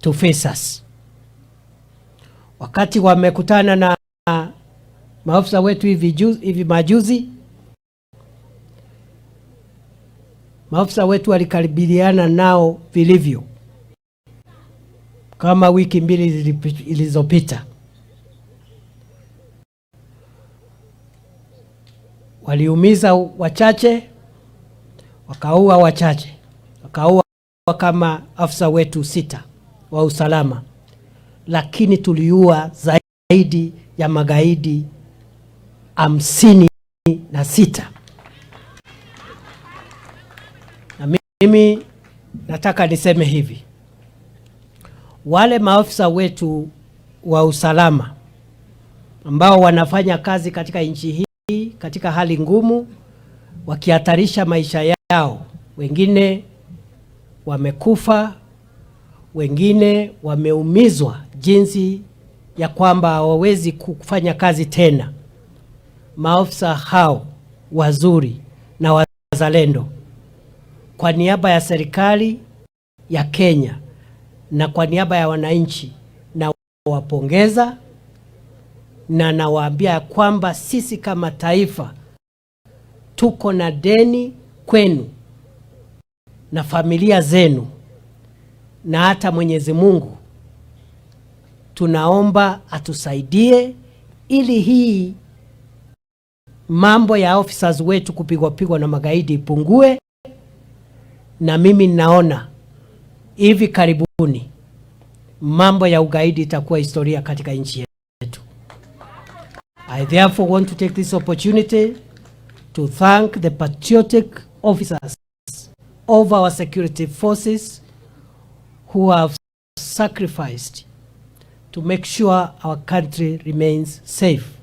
to face us. Wakati wamekutana na maafisa wetu hivi majuzi, maafisa wetu walikaribiana nao vilivyo kama wiki 2 zilizopita. Waliumiza wachache, wakaua wachache, wakaua kama afisa wetu 6 wa usalama, lakini tuliua zaidi ya magaidi 56. Na mimi nataka niseme hivi, wale maafisa wetu wa usalama ambao wanafanya kazi katika nchi hii katika hali ngumu, wakihatarisha maisha yao, wengine wamekufa, wengine wameumizwa jinsi ya kwamba hawawezi kufanya kazi tena. Maafisa hao wazuri na wazalendo, kwa niaba ya serikali ya Kenya na kwa niaba ya wananchi, na wapongeza na nawaambia kwamba sisi kama taifa tuko na deni kwenu na familia zenu, na hata Mwenyezi Mungu tunaomba atusaidie ili hii mambo ya officers wetu kupigwa pigwa na magaidi ipungue. Na mimi naona hivi karibuni mambo ya ugaidi itakuwa historia katika nchi yetu. I therefore want to take this opportunity to thank the patriotic officers of our security forces who have sacrificed to make sure our country remains safe.